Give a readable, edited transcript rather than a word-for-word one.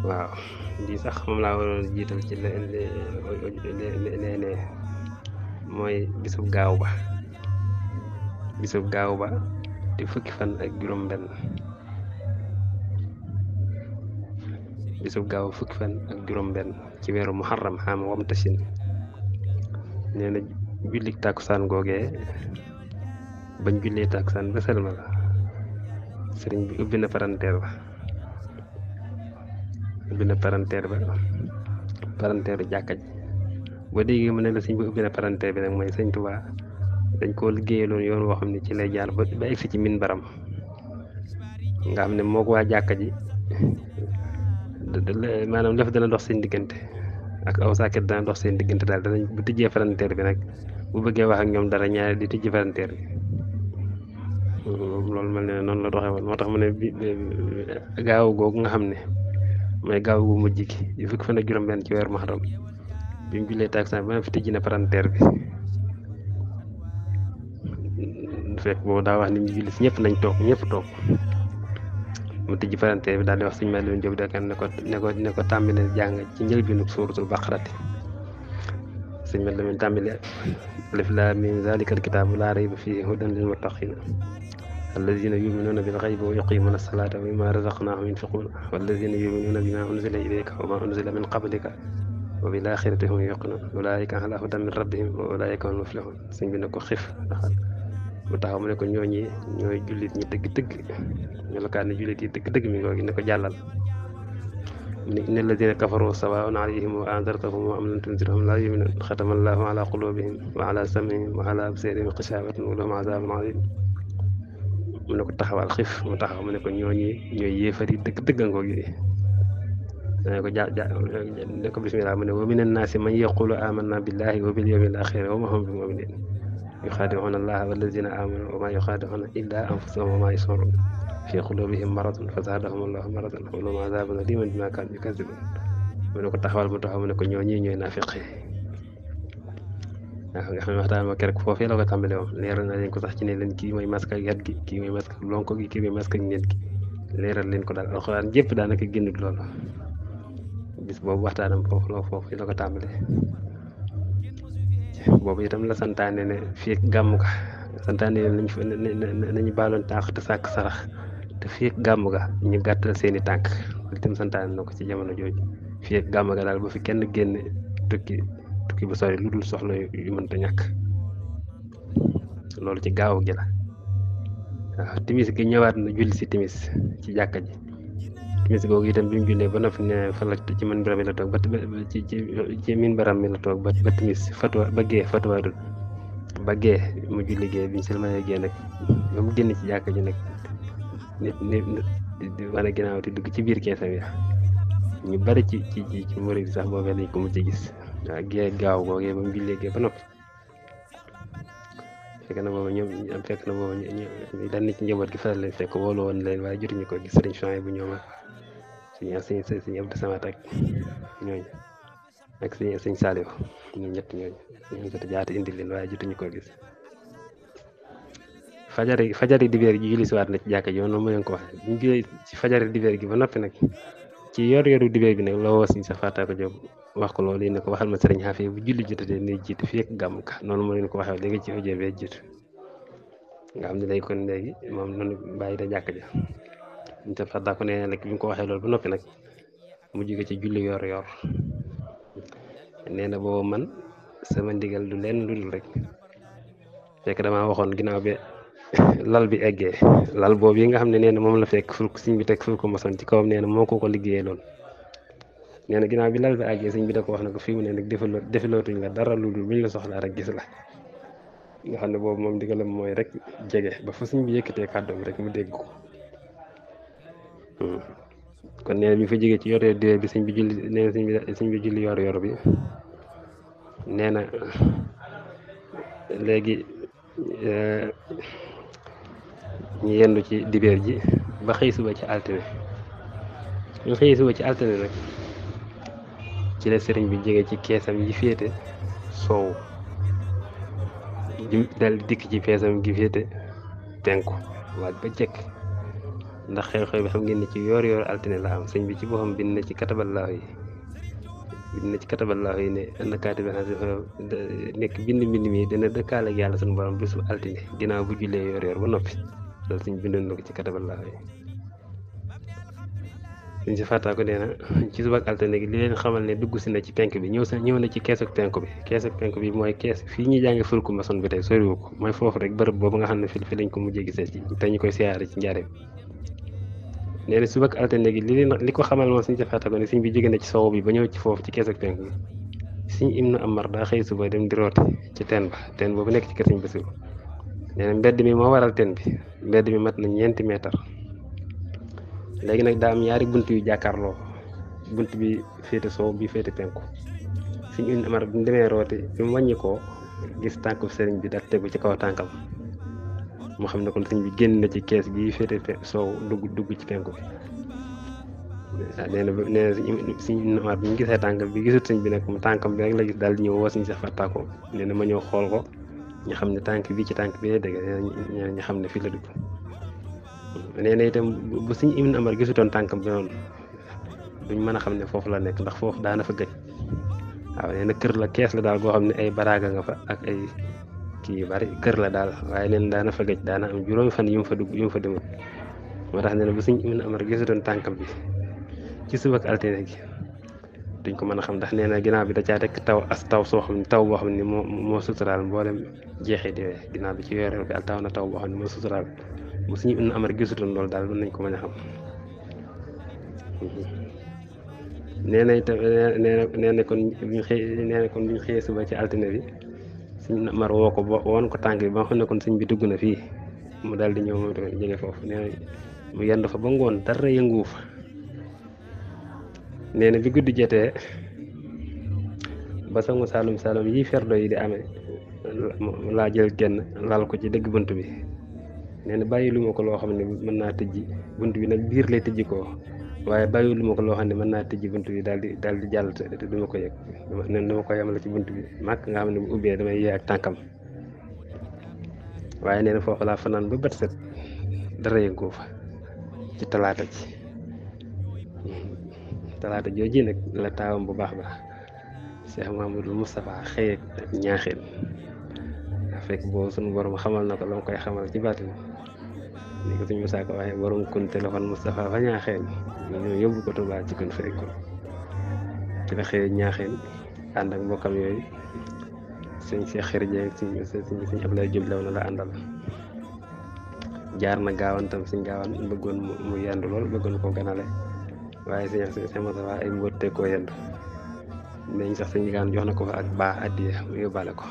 waaw lii sax moom laa waroon jiital ci leene mooy bisub gaaw ba di fukki fan ak juróom benn ci weeru muharram xam wamtasin nee na jullik tàkkusaan googee bañ jullee tàkkusaan ba selma la sëriñ bi ubbi na paranteer paranteeru jàkka ji boo déggee mu ne la sëñ bi ubbi na paranteer bi nag mooy sëñ Tuubaa dañ koo liggéeyaloon yoon woo xam ne ci lay jaar ba egsi ci min baram nga xam ne moo ko waa jàkka ji maanaam lef dana dox seen diggante ak aw sàkket dana dox seen diggante daal danañ bu tijjee paranteer bi nag bu bëggee wax ak ñoom dara ñaari di tijji paranteer bi loolu mel ne noonu la doxee woon moo tax mu ne gaaw googu nga xam ne mooy gaaw gu mujj gi di fukki fan ak juróom-benn ci weeru Muharram bi mu jullee takkusaan ba fi tijji na paranteer bi fekk boobu daa wax ni ñu julli si ñëpp nañ toog mu tijji paranteer bi daal di wax suñu mel ni Jóob dakan ne ko tàmbali jàng ci njëlbéenu suuratul Baqarati suñu mel ni tàmbali alif laam miim zaalikal kitaabu laa rayba fiihi hudan lil muttaqiin الذين يؤمنون بالغيب ويقيمون الصلاة ومما رزقناهم ينفقون والذين يؤمنون بما أنزل إليك وما أنزل من قبلك وبالآخرة هم يوقنون أولئك على هدى من ربهم وأولئك هم المفلحون sëñ bi ne ko xif mu taxaw mu ne ko ñooñi ñooy jullit ñi dëgg-dëgg melokaan ne jullit yi dëgg-dëgg mi ngoogi ne ko jàllal inna alladina kafaru sawaun alayhim wa anzartahum am lam tunzirhum laa yu'minuun xatama allahu ala qulubihim wa ala sam'ihim wa ala absarihim gishaawatun wa lahum azaabun aziim mu ne ko taxawal xif mu taxaw mu ne ko ñooñi ñooy yéefari dëgg-dëgg ngoo gi ne ko ne ko bismillah mu ne wa mina naasi man yaqulu amanna billahi wa bil yawmil axir wa ma hum bi muminin yuxaadi'uuna allaha wallazina amanu wa ma yuxaadi'uuna illa anfusahum wa ma yash'uruun fi qulubihim maradun fa zaadahum allahu maradan wa lahum azaabun aliimun bimaa kaanu yukazzibuun mu ne ko taxawal mu taxaw mu ne ko ñooñi ñooy naafiq waaw nga xam ne waxtaan ba keroog foofee la ko tàmbale woon leeral na leen ko sax ci ne leen kii mooy masque ak yat gi kii mooy masque ak lonko gi kii mooy masque ak ñet gi leeral leen ko daal alxuraan jëpp daanaka génnut loolu bis boobu waxtaanam foofu la ko tàmbale boobu itam la santaane ne fii ak gàmm ga santaane ne nañu baaloon taax te sàkk sarax te fii ak gàmm ga ñu gàttal seeni tànk li itam santaane na ko ci jamono jooju fii ak gàmm ga daal bu fi kenn génne tukki bu sori lu dul soxla yu mënta ñàkk loolu ci gaaw gi la waaw timis gi ñëwaat na julli si timis ci jàkka ji timis googu itam bi mu jullee ba noppi ne fa la ci min baram mi la toog ci min baram mi la toog ba timis fatwa ba gee fatwaadul ba gee mu julli gee bi ñu selmalee gee nag ba mu génn ci jàkka ji nag nit di wane ginnaaw te dugg ci biir keesam ya ñu bari ci murid sax boobee lañ ko mujj gis waaw gée gaaw googee ba mu jullee gee ba noppi fekk na boobu ñu daan na ci njaboot gi faral leen fekk woolu woon leen waaye jotuñu ko gis sëriñ Chouaïb bu ñoom ak suñu Abdou Samad ak ñooñu ak suñ Saliou ñu ñett ñooñu ñu jot jaata indi leen waaye jotuñu ko gis fajari dibeer ji julli si waat na ci jàkka ji noonu mu leen ko wax ñu jullee ci fajari dibeer gi ba noppi nag ci yoru dibeer bi nag la woo suñ sa fàttaa ko jóg wax ko loolu yi ne ko waxal ma sëriñ Xaafi bu julli jotatee ni jiite fii ak gàmm ka noonu moo leen ko waxee léegi ci audio bee jiitu nga xam ne day kon léegi moom noonu bàyyi da jàkk ja ñu sa fàttaa ko nee nag bi mu ko waxee loolu ba noppi nag mu jóge ci julli yor nee na boobu man sama ndigal du leen lu dul rek fekk damaa waxoon ginnaaw bi lal bi eggee lal boobu yi nga xam ne nee na moom la fekk ful siñ bi teg ful ko mosoon ci kawam nee na moo ko liggéeyee loon nee na ginnaaw bi lal bi àggee sëñ bi da ko wax na ko fii mu ne nag defalootuñ la dara lu dul buñ la soxlaa rek gis la nga xam ne boobu moom ndigalam mooy rek jege ba fa sëñ bi yëkkatee kàddoom rek mu dégg ko kon nee na bi fa jógee ci yor diwee bi sëñ bi julli nee na sëñ bi julli yor bi nee na léegi ñu yendu ci dibeer ji ba xëy suba ci altine ñu xëy suba ci altine nag ci la sëriñ bi jóge ci keesam yi féete soow dal dikk ci feesam gi féete penku waaj ba jekk ndax xew-xew bi xam ngeen ni ci yoor altine la am sëñ bi ci boppam bind na ci kataballaahu yi ne anna kaatiba nekk bind mi dina dëkkaale ak yàlla sunu borom bisu altine ginnaaw bu jullee yoor ba noppi loolu sëñ bindoon na ko ci kataballaahu yi. suñ si fàttaa ko nee na ci subak altine gi li leen xamal ne dugg si na ci penk bi ñëw na ci keesuk penk bi mooy kees fii ñuy jàngi fulku maçon bi tey soriwu ko mooy foofu rek bërëb boobu nga xam ne fi lañ ko mujjee gisee ci te ñu koy siyaare ci njaareem. nee na subak altine gi li ko xamal moom suñ si fàttaa ko ne suñ bi jóge na ci sow bi ba ñëw ci foofu ci keesuk penk bi suñ Ibnu Amar daa xëy suba dem di rooti ci teen boobu nekk ci kër Sëñ Basiru. nee na mbedd mi moo waral teen bi mbedd mi mat na 4 mètre. léegi nag daa am ñaari bunt yu jàkkaarloo bunt bi féete soow bi féete penku Sëñ Ibnu Amar bi mu demee rooti bi mu wàññi koo gis tànku sëriñ bi daal tegu ci kaw tànkam moo xam ne kon sëñ bi génn na ci kees gi féete soow dugg ci penku bi. nee na Sëñ Ibnu Amar bi mu gisee tànk bi gisut sëñ bi nag mu tànkam bi rek la gis daal di ñëw woo Sëñ Seex Fataa ko nee na ma ñëw xool ko ñu xam ne tànk bi ci tànk bi lay dégg ñu xam ne fii la dugg. nee na itam bu Sëñ Ibnu Amar gisutoon tànkam bi noonu duñ mën a xam ne foofu la nekk ndax foofu daana fa gëj waaw nee na kër la kees la daal goo xam ne ay baraaga nga fa ak ay kii yu bari kër la daal waaye nee na daana fa gëj daana am juróomi fan yu mu fa dugg yu mu fa demut moo tax nee na bu Sëñ Ibnu Amar gisutoon tànkam bi ci subak altine gi duñ ko mën a xam ndax nee na ginnaaw bi da caa rek taw soo xam ne taw boo xam ne moo suturaal mboolem jeexee di ginnaaw bi ci weeru bi al taw na taw boo xam ne moo suturaal bu Sëñ Ibnu Amar gisutoon loolu daal mën nañ ko mën a xam. nee na itam nee na kon bu ñu xëyee suba ci altine bi Sëñ Ibnu Amar woo ko woon ko tànk bi ba nga xam ne kon sëñ bi dugg na fii mu daal di ñëw moom tamit jóge foofu nee na mu yendu fa ba ngoon dara yënguwu fa. nee na bi guddi jotee ba sangu saalum yi ferdo yi di amee laa jël genn laal ko ci dëgg bunt bi. nee na bàyyi lu ma ko loo xam ne mën naa tëjji bunt bi nag biir lay tëjji ko waaye bàyyi lu ma ko loo xam ne mën naa tëjji bunt bi daal di jàll te du ma ko yëg dama ko yemale ci bunt bi màkk nga xam ne bu ubbee damay yee ak tànkam waaye nee na foofu laa fanaan ba bët set dara yëngu fa ci talaata jooji nag la taawam bu baax ba Cheikh Mahamadul Moustapha xëy ak ñaaxeen fekk boobu sunu borom xamal na ko la mu koy xamal ci baatin ni ko suñu Musaa ko waxee borom kun téléphone Moustapha fa ñaaxeen ñu yóbbu ko Tuubaa ci kun fekk ko ci la xëy ñaaxeen ànd ak mbokkam yooyu sëñ Cheikh Xirje ak sëñ Ablaye Diop law na la àndal jaar na gaawan tam sëñ gaawan bëggoon mu yendu lool bëggoon koo ganale waaye sëñ Moustapha ay mbóotte koo yendu nañ sax sëñ gaan jox na ko fa ak baax addiya mu yóbbaale ko